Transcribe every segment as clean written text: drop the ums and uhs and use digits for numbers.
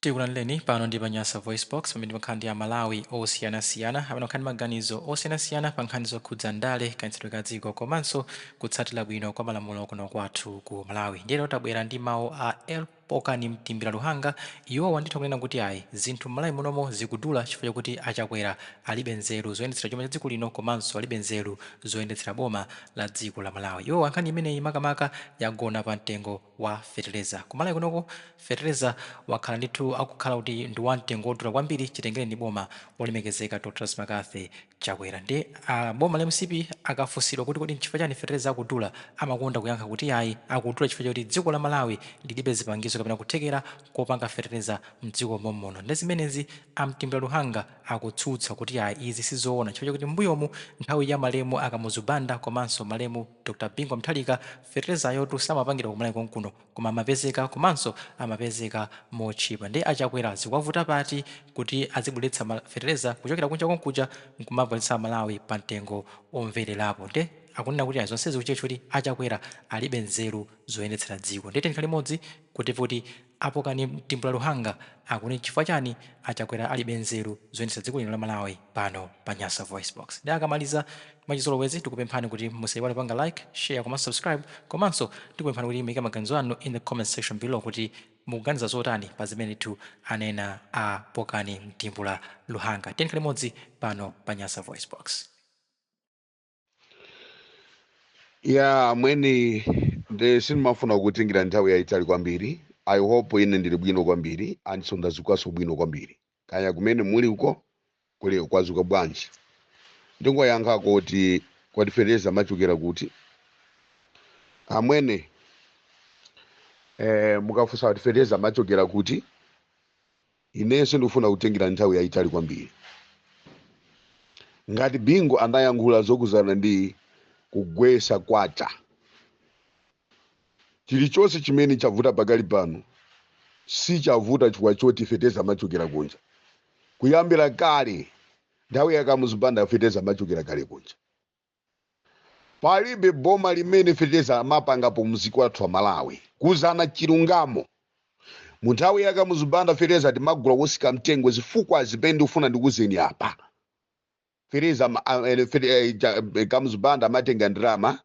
Tikulandireni pano ndi pa Nyasa VoiceBox, pamene timakhala ndi Amalawi osiyanasiyana amene amakhala ndi maganizo osiyanasiyana pa nkhani zokhudza ndale, kayendetsedwe ka dziko komanso kutsatira bwino kwa malamulo kuno kwathu ku Malawi. Ndiye lero tabwera ndi mawu a L Pokani Mtimbira Luhanga. Iwowa ndithu akunena kuti ayi, zinthu m'Malawi munomo zikudula chifukwa chakuti a Chakwera alibe nzeru zoyendetsera chuma cha dziko lino komanso alibe nzeru zoyendetsera boma la dziko la Malawi. Iwowa nkhani imeneyi makamaka yagona pa mtengo wa feteleza. Ku Malawi kunoko feteleza wakhala ndithu akukhala kuti ndi wa mtengo wodula kwambiri chitengereni boma olemekezeka Dr McCarthy Chakwera. Ndiye a boma la mcp akafunsidwa kuti kodi nchifukwa chani feteleza akudula, amakonda kuyankha kuti ayi, akudula chifukwa chakuti dziko la Malawi lilibe zipangizo kapena kuthekera kopanga feteleza mdziko mommuno. Ndiye zimenezi a Mtimbira Luhanga akutsutsa kuti ayi, izi sizoona chifukwa chakuti mmbuyomu nthawi ya malemu a Kamuzu Banda komanso malemu Dr Bingu wa Mutharika, fetelezayotu samapangidwa ku Malawi konkuno koma amapezeka komanso amapezeka motchipa. Ndiye a Chakwera zikuwavuta pati kuti azibweretsa ma feteleza kuchokera kunja konkuja nkumagulitsa Amalawi pa mtengo omvelerapo? Ndiye akunena kuti ayi, zonsezi zikuchitika chifukwa choti a Chakwera alibe nzeru zoyendetsera dziko. Ndiye tiyeni tikhale limodzi kuti timve kuti a Pokani Mtimbula Luhanga akuti nchifukwa chani a Chakwera alibe nzeru zoyendetsa dziko lino la Malawi pano pa Nyasa VoiceBox. Ndiye akamaliza, mwachizolowezi tikupemphani kuti musaiwale kupanga like, share komanso subscribe, komanso tikupemphani kuti muike maganizo anu in the comment section below kuti mukuganiza zotani pa zimene ndithu anena a Pokani Mtimbula Luhanga. Tiyeni tikhale limodzi pano pa Nyasa VoiceBox. Ya amwene, nde sindimafuna kutengera nthawi yayitali kwambiri. I hope ine ndili bwino kwambiri, andinso ndazukanso bwino kwambiri. Kaya kumene muli uko kuli kwazuka bwanji? Ndingoyankha kuti kodi feteleza amachokera kuti? Amwene, mukafunsa kuti feteleza amachokera kuti, inenso ndikufuna kutengera nthawi yayitali kwambiri. Ngati Bingu anayankhula zokuzana ndi kugwesa kwacha, chilichonse chimene chavuta pakali pano sichavuta chifukwa choti feteleza amachokera kunja. Kuyambira kale nthawi ya Kamuzu Banda, feteleza amachokera kale kunja. Palibe boma limene feteleza amapangapo mdziko lathu la Malawi. Kuzana chilungamo, mu nthawi ya Kamuzu Banda feteleza timagula wosika mtengo. Zifukwa zimene ndikufuna ndikuzeni apa, feteleza Kamuzu Banda amatenga ndalama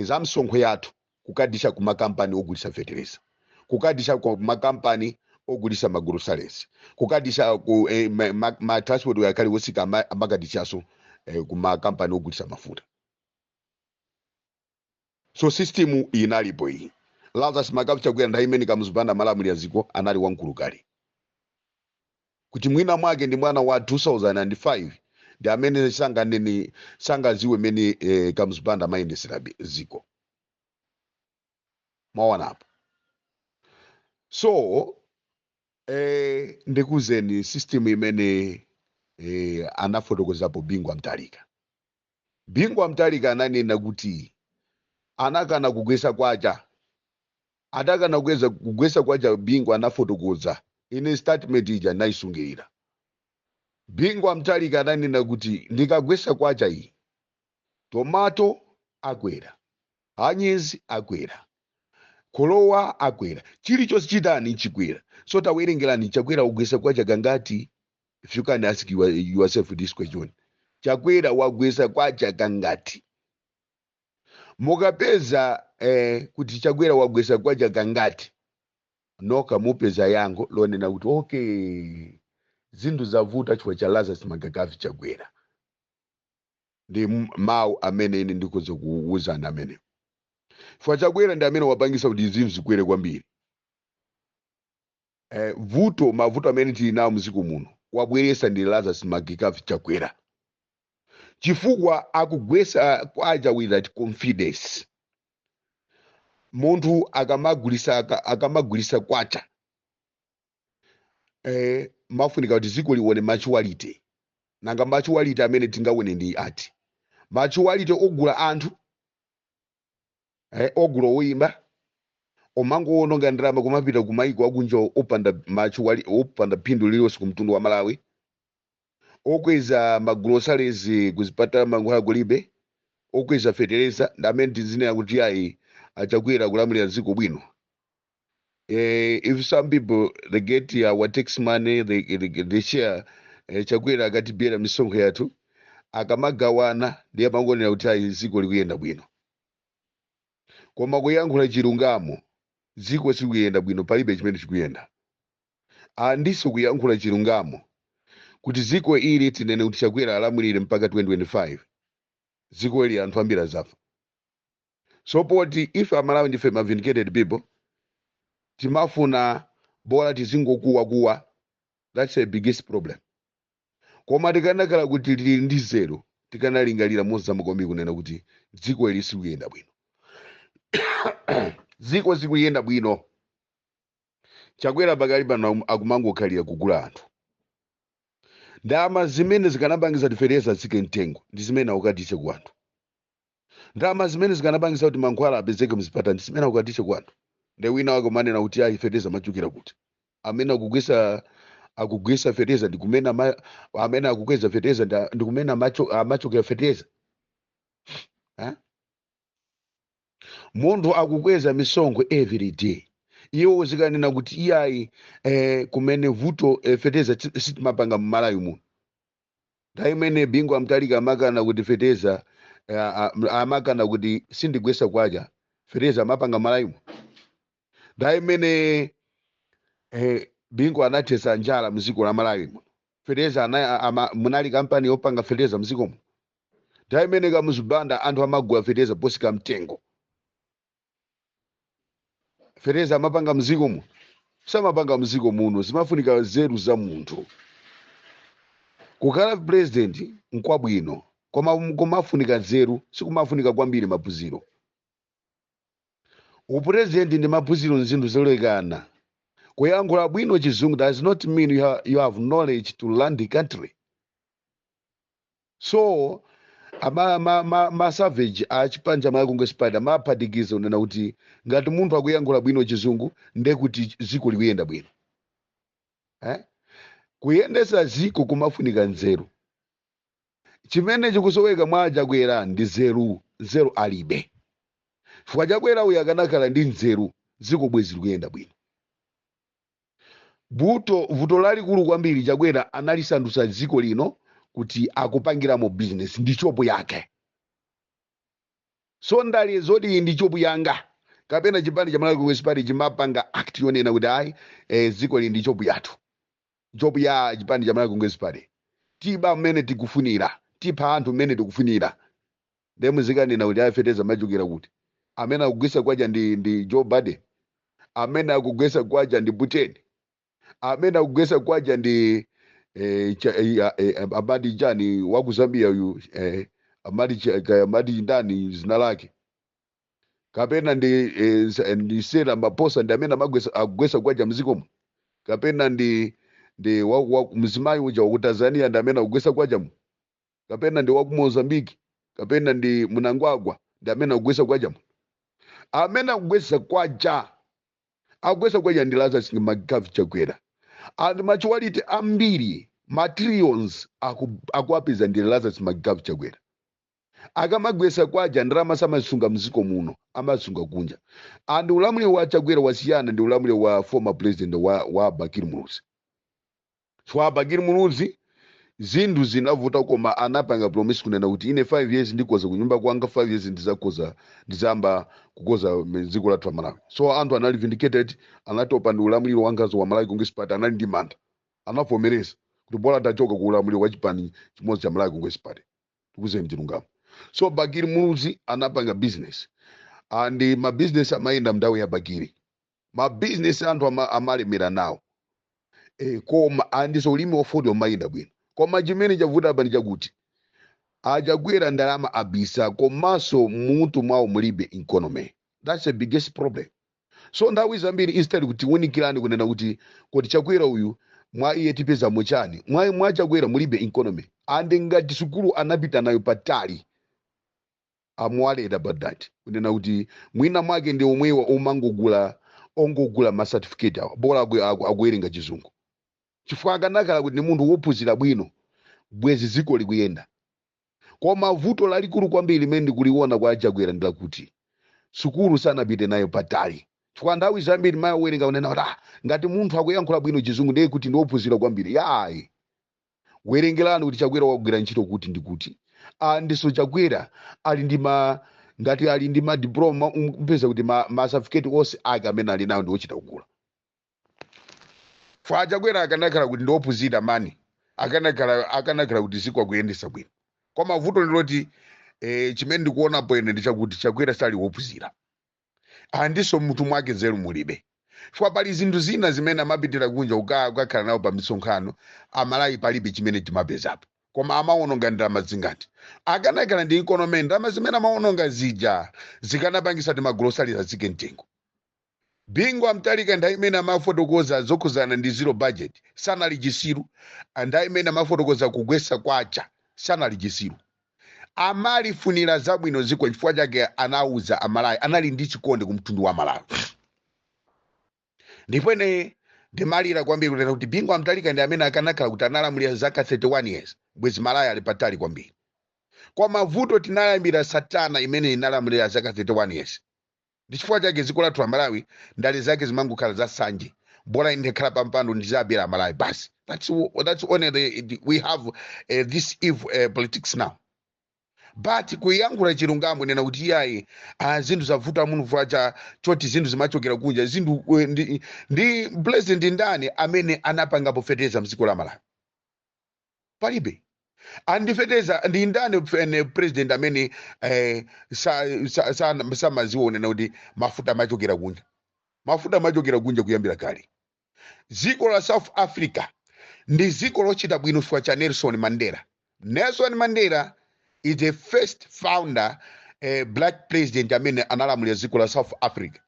za msonkho yathu kukadisha ku makampani ogulisa feteleza, kukadisha ku makampani ogulisa magroceries, kukadisha ku ma transport yakali wosika, amakadishaso ku makampani ogulisa mafuta. So system inalipo iyi. Lazarus McCarthy Chakwera, nthawi imene Kamuzu Banda amalamulira dziko, anali wamkulu kale, kuti mwina mwake ndi mwana wa 2005, ndi amene sanganene, sangaziwe mene Kamuzu Banda amayendesera dziko. Mwaonapo? So ndikuzeni system imene anafotokozapo Bingu wa Mutharika. Bingu wa Mutharika ananena kuti anakana kugwesa kwacha. Atakana kugwesa kwacha, Bingu anafotokoza, ine statement ija ndinayisungirira. Bingu wa Mutharika ananena kuti ndikagwesa kwacha iyi, tomato akwera, anyezi akwera, kholowa akwera, chilichonse chitani? Chikwera. So tawerengerani, Chakwera wagwesa kwacha kangati? If you can ask yourself this question, Chakwera wagwesa kwacha kangati? Mukapeza kuti Chakwera wagwesa kwacha kangati, noka mupeza yankho lonena kuti okay, zinthu zavuta chifukwa cha Lazarus McCarthy Chakwera. Ndi mawu amene ine ndikhoza kuwuzana amene, chifukwa Chakwera ndi amene wapangisa kuti zinthu zikwere kwambiri. Vuto, mavuto amene tili nawo mdziko muno, wabweresa ndi Lazarus McCarthy Chakwera, chifukwa akugwesa kwacha without confidence. Munthu akamagulisa kwacha, mafunika kuti dziko lione maturity. Nanga maturity amene tingaone ndi ati? Maturity ogula anthu, ogula oyimba, omangowononga ndalama kumapita ku maiko akunja opanda maturity, opanda phindu lililonse ku mtundu wa Malawi, okweza magroceries kuzipatala mankhwala kulibe, okweza fetereza, ndi amene tizinena kuti ayi, aChakwera kulamulira dziko bwino? If some people, they get our tax money, they share. Chakwera akatibera misonkho yathu, akamagawana ndiye amangonena kuti ayi, dziko likuyenda bwino. Koma kuyankhula chilungamo, dziko sikuyenda bwino, palibe chimene chikuyenda. Andiso kuyankhula chilungamo kuti dziko ili, tinene kuti Chakwera alamulire mpaka 2025, dziko ili anthu ambiri azafa. So poti ife Amalawi ndife ma vindicated people, timafuna bola tizingokuwakuwa. That's a biggest problem. Koma tikanakhala kuti tili ndi zero, tikanalingalira mozama kwambiri kunena kuti dziko ili sikuyenda bwino, dziko sikuyenda bwino. Chakwera pakali pano akumangokhalira kugula anthu. Ndalama zimene zikanapangisa kuti fetereza atsike mtengo ndi zimene akukatise ku anthu. Ndalama zimene zikanapangisa kuti mankhwala apezeke mzipatala ndi zimene akukatise ku anthu. Ndi wina wake umanena kuti ayi, fetereza amachokera kuti? Amene akugwisa fetereza ndi kumene amene akukweza fetereza ndi kumene amachokera fetereza, eh? Munthu akukweza misonkho every day, iwo uzikanena kuti iyayi, kumene vuto, fetereza sitimapanga mmalawi muno. Nthawi imene Bingu Mutharika amakana kuti fetereza, amakana kuti sindigwesa kwacha, fetereza amapanga Malawi muno? Nthawi imene Bingu anathesa njala mdziko la Malawi muno, fetereza munali kampani yopanga fetereza mdziko muno? Nthawi imene Kamuzu Banda anthu amagula fetereza posika mtengo, fetereza amapanga mdziko muno? Samapanga mdziko muno. Zimafunika nzeru za munthu. Kukhala president nkwabwino, koma kumafunika nzeru, sikumafunika kwambiri maphunziro. Upresident ndi maphunziro nzinthu zolekana. Kuyankhula bwino Chizungu does not mean you have knowledge to run the country. So ama ma savage achipanja ma Congress Party amaphatikiza unena kuti ngati munthu akuyankhula bwino Chizungu, ndekuti dziko likuyenda bwino, eh? Kuyendesa dziko kumafunika nzeru. Chimene chikusoweka mwa Chakwera ndi nzeru. Nzeru alibe, chifukwa Chakwera uyu akanakhala ndi nzeru, dziko bwezi likuyenda bwino. Vuto lalikulu kwambiri, Chakwera analisandutsa dziko lino kuti akupangiramo business, ndi shop yake. So ndali zoti iyi ndi shop yanga, kapena chipani cha Malawi Congress Party chimapanga act yonena kuti ayi, dziko li ndi shop yathu, shop ya chipani cha Malawi Congress Party, tiba mmene tikufunira, tipha anthu mmene tikufunira. Ndiye muzikanena kuti ayi, fetereza amachokera kuti? Amene akugwisa kwacha ndi Joe Biden? Amene akugwesa kwacha ndi Putin? Amene akugwesa kwacha ndi amati chani wa ku Zambia uyu, amati amati ndani zina lake, kapena ndi Cyril Ramaphosa ndi amene akugwesa kwacha mzikomo, kapena ndi wa mzimayi uja waku Tanzania ndi amene akugwesa kwacha mu, kapena ndi waku Mozambique, kapena ndi Mnangagwa ndi amene akugwesa kwacha mu? Amene akugwesa kwacha, akugwesa kwacha ndi Lazarus McCarthy Chakwera. And machiwaliti ambiri, ma trillions akuapeza ndi Lazarus McCarthy Chakwera. Akamagwesa kwacha, ndalama samasunga mziko muno, amasunga kunja. And ulamuliro wa Chakwera wasiyana ndi ulamuliro wa former president wa Bakili Muluzi. So Bakili Muluzi zinthu zinavuta, koma anapanga promise kunena kuti ine 5 years ndikoza kunyumba kwanga, 5 years ndizakoza, ndizamba kukoza dziko lathu la Malawi. So anthu anali vindicated, anatopa ndi ulamuliro wankhanza wa Malawi Congress Party, anali ndi mantha, anavomereza kuti bola tachoka ku ulamuliro wa chipani chimodzi cha Malawi Congress Party. Tikuzeni chilungamo. So Bakili Muluzi anapanga business, and ma business amayenda mnthawi ya Bakili, ma business anthu amalemera nawo, koma andiso ulimi wa fodya umayenda bwino. Koma chimene chavuta apa ndi chakuti aChakwera ndalama abisa, komanso mutu mwawo mulibe economy. That's the biggest problem. So nthawi zambiri, instead kuti tiwunikirani kunena kuti kodi Chakwera uyu mwa iye tipeza muchani, mwa Chakwera mulibe economy. And ngati sukulu anapita nayo patali, amuwaleta about that, kunena kuti mwina mwake ndi omwewa omangogula, ongogula ma certificate awa, bola akuwerenga Chizungu, chifukwa akanakhala kuti ndi munthu wophunzira bwino, bwezi dziko likuyenda. Koma vuto lalikulu kwambiri limene ndikuliona kwa Chakwera ndi lakuti sukulu sanapite nayo patali. Chifukwa nthawi zambiri mawerenga kunena kuti, ah, ngati munthu akuyankhula bwino Chizungu, ndiye kuti ndiophunzira kwambiri. Yayi, werengerani kuti Chakwera wagwira ntchito kuti ndi kuti. Ah, ndiso Chakwera ali ndi ma ngati ali ndi ma diploma, mpeza kuti ma certificate onse ake amene ali nawo ndi ochita kugula. Fa Chakwera akanakhala kuti ndiophunzira mani, akanakhala kuti ziko akuyendesa bwino. Koma vuto ndiloti chimene ndikuonapo ine ndi chakuti Chakwera sali wophunzira, andiso mutu mwake nzeru mulibe, chifukwa pali zinthu zina zimene amapitira kunja kukakhala nawo pa misonkhano. Amalawi palibe chimene timapezapo, koma amawononga ndalama zingati. Akanakhala ndi economy, ndalama zimene amawononga zija zikanapangisa kuti magulosali azike mtengo. Bingu Mutharika nthawi imene amafotokoza zokhuzana ndi zero budget sanali chisiru. Nthawi imene amafotokoza kugwesa kwacha sanali chisiru. Amalifunira zabwino ziko, chifukwa chake anauza Amalawi. Anali ndi chikondi ku mtundu wa Malawi. Ndipo ine ndimalira kwambiri kunena kuti Bingu Mutharika ndi amene akanakhala kuti analamulira zaka 31 years, bwezi Malawi ali patali kwambiri. Kwa mavuto tinalayambira satana imene inalamulira zaka 31 years. Ndi chifukwa chake dziko lathu la Malawi ndale zake zimangokhala za sanje. Bola ine ndikhala pampando, ndizabera Amalawi basi. That's only we have this evil politics now. But kuyankhula chilungamo, nena kuti iyayi, zinthu zavuta muno chifukwa cha choti zinthu zimachokera kunja. Zinthu ndi president ndani amene anapangapo fetereza mdziko la Malawi? Palibe. Andifeteza ndi ndani ene president amene samaziwa unena kuti mafuta amachokera kunja? Mafuta amachokera kunja kuyambira kale. Dziko la South Africa ndi dziko lochita bwino chifukwa cha Nelson Mandela. Nelson Mandela is the first founder, black president amene analamulira dziko la South Africa,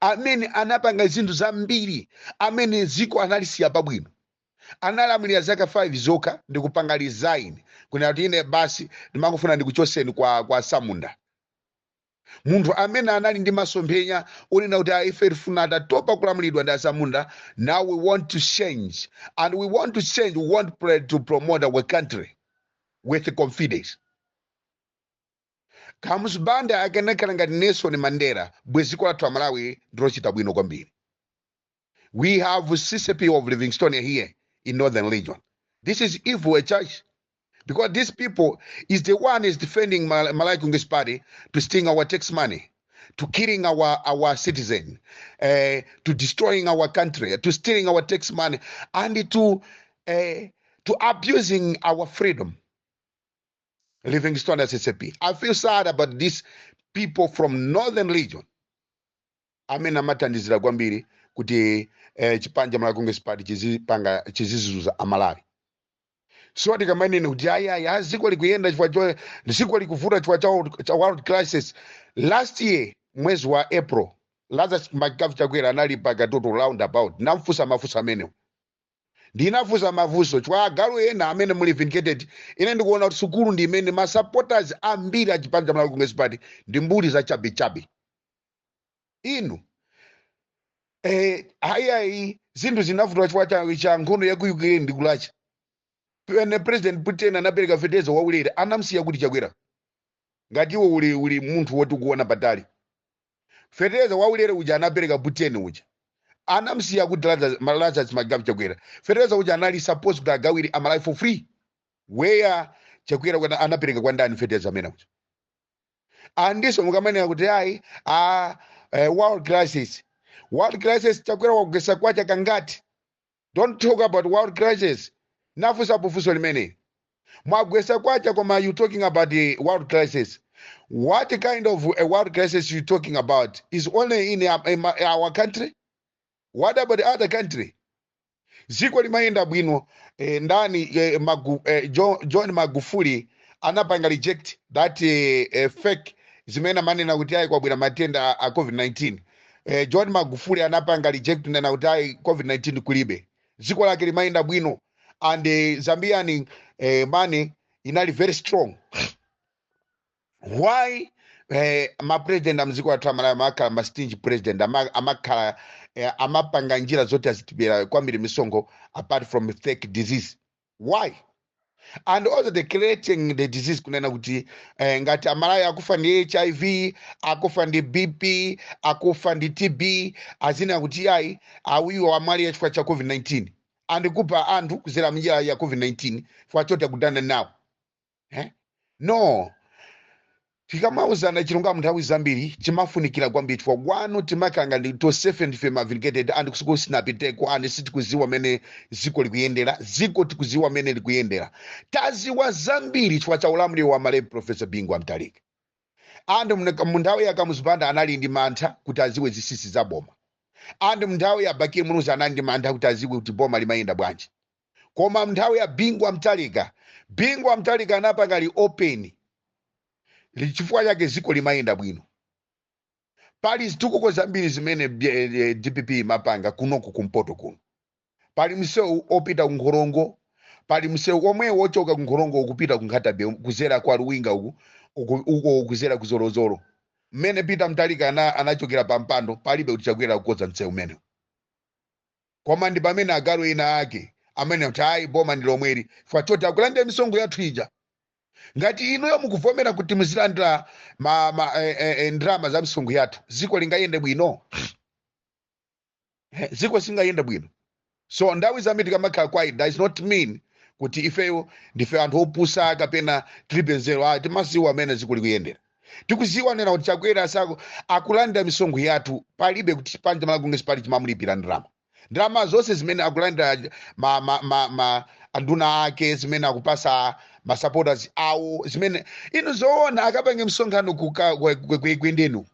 amene anapanga zinthu zambiri, amene dziko analisiya pabwino. Analamulira zaka 5 zokha ndi kupanga resign, kunena kuti ine basi ndimangofuna ndikuchoseni kwa samunda. Munthu amene anali ndi masomphenya onena kuti, "Ah, ife tifuna, tatopa kulamulidwa ndi asamunda. Now we want to change, and we want to change, we want to promote our country with confidence." Kamuzu Banda akanakhala ngati Nelson Mandela, bwezi dziko lathu la Malawi ndilochita bwino kwambiri. We have CCAP of Livingstonia here in Northern Region. This is evil, a church, because these people is the one is defending Malawi Congress Party to stealing our tax money, to killing our citizen, to destroying our country, to stealing our tax money, and to abusing our freedom. Livingstonia CCAP. I feel sad about these people from Northern Region amene amathandizira kwambiri kuti chipani cha Malawi Congress Party chizipanga chizizuza Amalawi. So tikamanene kuti ayi, ayi, dziko likuyenda chifukwa cho dziko likuvuta chifukwa cha world crisis, last year mwezi wa April, Lazarus McCarthy Chakwera anali pa Katoto Roundabout. Ndinamfunsa mafunso amenewo, ndinafunsa mafunso chifukwa agalu ena amene muli vindicated. Ine ndikuona kuti sukulu ndi imene ma supporters ambiri a chipani cha Malawi Congress Party ndi mbuli za chabechabe. Inu, ayi, zinthu zinavuta chifukwa cha nkhondo ya ku Ukraine ndi ku Russia. Pene President Putin anapereka fetereza waulere, anamsiya kuti Chakwera? Ngati iwe uli munthu woti kuona patali, fetereza waulere uja anapereka Putin uja anamsiya kuti Lazarus McCarthy Chakwera? Fetereza uja anali supposed kuti agawire Amalawi for free. Where Chakwera anapereka kwa ndani fetereza amene uja? Andiso mukamanena kuti ayi, a world crisis, world crisis, Chakwera wagwesa kwacha kangati? Don't talk about world crisis. Nafunsa funso limene mwagwesa kwacha, koma you talking about the world crisis. What kind of a world crisis you talking about? Is only in our country? What about the other country? Dziko limayenda bwino. Ndani John Magufuli anapanga reject that fake zimene amanena kuti ayi, kwabwera matenda a COVID-19. John Magufuli anapanga reject nena kuti ayi, COVID-19 kulibe. Dziko lake limayenda bwino, and Zambian money inali very strong. Why mapresident amdziko athu Amalawi amakhala ma stingy president, amakhala amapanga njira zoti azitibera kwambiri misonkho apart from fake disease? Why? And also the creating the disease, kunena kuti ngati Amalawi akufa ndi HIV, akufa ndi BP, akufa ndi TB, azinena kuti ayi, awiwo amwalira chifukwa cha COVID-19, and kupha anthu kuzera munjira ya COVID-19 chifukwa choti akudana nawo, eh? No, tikamauzana chilungamo nthawi zambiri chimafunikira kwambiri, chifukwa kwanu timakanga ndi tonsefe ndife ma vindicated and kusikunapiteko and sitikuziwa mene ziko likuyendera. Ziko tikuziwa mene likuyendera, taziwa zambiri chifukwa cha ulamuliro wa malemu Professor Bingu wa Mutharika. And mu nthawi ya Kamuzu Banda anali ndi mantha kuti aziwe zinsinsi za boma, and mu nthawi ya Bakili Muluzi anali ndi mantha kuti aziwe kuti boma limayenda bwanji. Koma nthawi ya Bingu wa Mutharika, Bingu wa Mutharika anapanga li open, chifukwa chake ziko limayenda bwino. Pali zitukuko zambiri zimene DPP imapanga kunoku kumpoto kuno. Pali msewu opita ku Nkhorongo, pali msewu omwe wochoka ku Nkhorongo ukupita ku Nkhata Bay kuzera kwa Luwinga uku uko kuzera ku Zolozolo. Mmene Peter Mutharika anachokera pa mpando, palibe kuti Chakwera kukodza msewu umenewu. Koma ndi pamene agalu ena ake amene kuti ayi, boma ndi lomweli, chifukwa choti akulandira misonkho yathu ija. Ngati inuyo mukuvomera kuti muzilandira ndalama za misonkho yathu, ziko lingayende bwino? Ziko singayende bwino. So nthawi zambiri tikamakhala quiet does not mean kuti ifeyo ndife anthu opusa kapena tilibe nzeru. Ah, timaziwa amene ziko likuyendera. Tikuziwa nena kuti Chakwera sako akulandira misonkho yathu. Palibe kuti chipani cha Malawi Congress Party chimamulipira ndalama. Ndalama zonse zimene akulandira ma anduna ake, zimene akupasa ma supporters awo, zimene inu zoona akapange msonkhano ku Ekwendeni,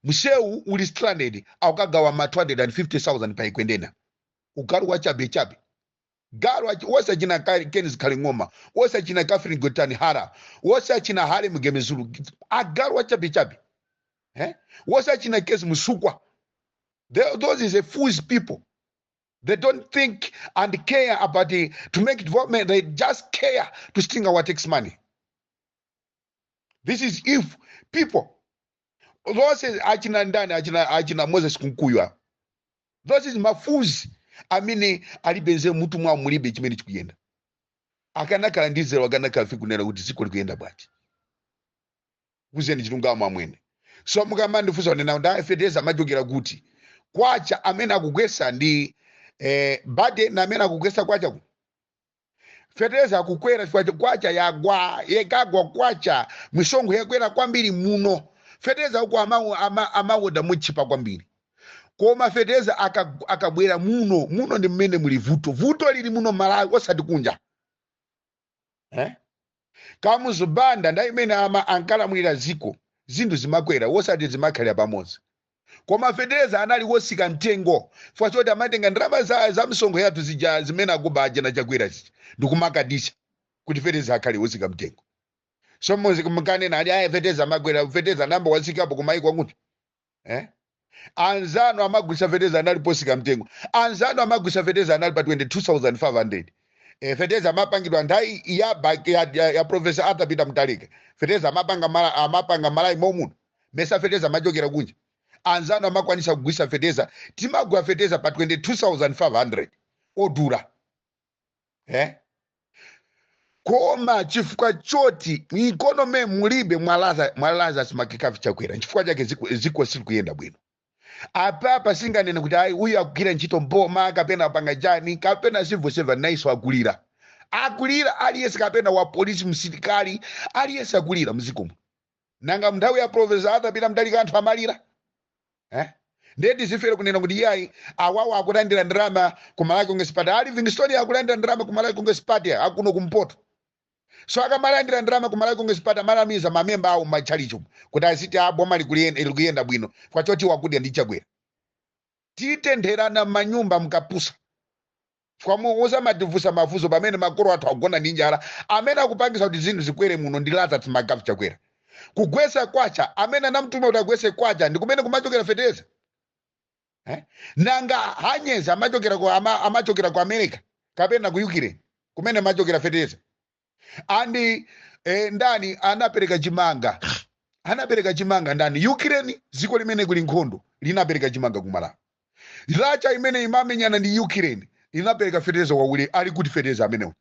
msewu uli stranded, akukagawa ma 250,000 pa Ekwendeni. Ugalu wa chabe chabe, galu wosachina Ken Zikhale Ng'oma, wosachina Catherine Gotani Hara, wosachina Harry Mgomezulu, agalu wa chabe chabe, eh? Wosachina Kezzie Msukwa. Those is a foolish people. They don't think and care about to make development. They just care to steal our tax money. This is if people those achina ndani, achina Moses Kunkuyu, those is mafuzi amene alibe nzeru, mutu mwawo mulibe chimene chikuyenda. Akanakhala ndi nzeru, akanakhala fi kunena kuti dziko likuyenda bwanji. Kuzeni chilungamo amwene. So mukamandifunsa kunena kuti fetereza amachokera kuti, kwacha amene akugwesa ndi Biden, amene akugwesa kwacha ku fetereza akukwera chifukwa kwacha yagwa. Yekagwa kwacha, misonkho yakwera kwambiri muno. Fetereza uko amawoda motchipa kwambiri, koma fetereza akabwera muno, muno ndi mmene muli vuto. Vuto lili muno Malawi, osati kunja, eh? Kamuzu Banda ndi imene ankalamulira ziko, zinthu zimakwera, wosati zimakhalira pamodzi. Koma fetereza anali wosika mtengo chifukwa choti amatenga ndalama za misonkho yathu zija zimene akuba aja na Chakwera zija ndikumakadisha kuti fetereza akhale wosika mtengo. So mukanena ali aya fetereza amakwera, fetereza namba wasikapo kumaiko akuti, eh? Anzanu amagwisa fetereza anali posika mtengo. Anzanu amagwisa fetereza anali pa 22,500. Fetereza amapangidwa nthawi ya Professor Arthur Peter Mutharika. Fetereza amapanga Malawi momuno? Mesa fetereza amachokera kunja? Anzanu amakwanisa kugwisa fetereza, timagwa fetereza pa 22,500 odula, eh? Koma chifukwa choti economy mulibe mwa Lazarus McCarthy Chakwera, chifukwa chake ziko silikuyenda bwino. Apapa singanene kuti ayi, uyu akugwira ntchito mboma kapena apanga chani kapena civil servant, naiso akulira, akulira aliyense, kapena wa polisi, msilikali, aliyense akulira mzikomo. Nanga mnthawi ya Professor Arthur Peter Mutharika anthu amalira, eh? Ndiye tizifere kunena kuti iyayi, awawo akulandira ndalama ku Malawi Congress Party, a Livingstone akulandira ndalama ku Malawi Congress Party akuno kumpoto. So akamalandira ndalama ku Malawi Congress Party, amalamiza mamemba awo mmatchalicho kuti aziti a boma likuyenda bwino, kwa choti wakudya ndi Chakwera. Titentherana m'manyumba mkapusa usamatifunsa mafunso pamene makolo athu akugona ndi njala. Amene akupangisa kuti zinthu zikwere muno ndi Lazarus McCarthy Chakwera. Kugwesa kwacha, amene anamtuma kuti agwese kwacha ndi kumene kumachokera fetereza, eh? Nanga hanyezi amachokera ku America kapena ku Ukraine kumene amachokera fetereza? Andi ndani anapereka chimanga? Anapereka chimanga ndani? Ukraine, dziko limene kuli nkhondo, linapereka chimanga ku Malawi. Russia imene imamenyana ndi Ukraine inapereka fetereza waule. Ali kuti fetereza amenewo?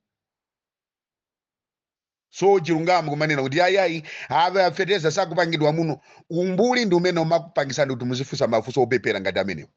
So chilungamo kumanena kuti ayayi, ava fetereza sakupangidwa muno. Umbuli ndi umene umakupangisani kuti muzifunsa mafunso opepera ngati amenewo.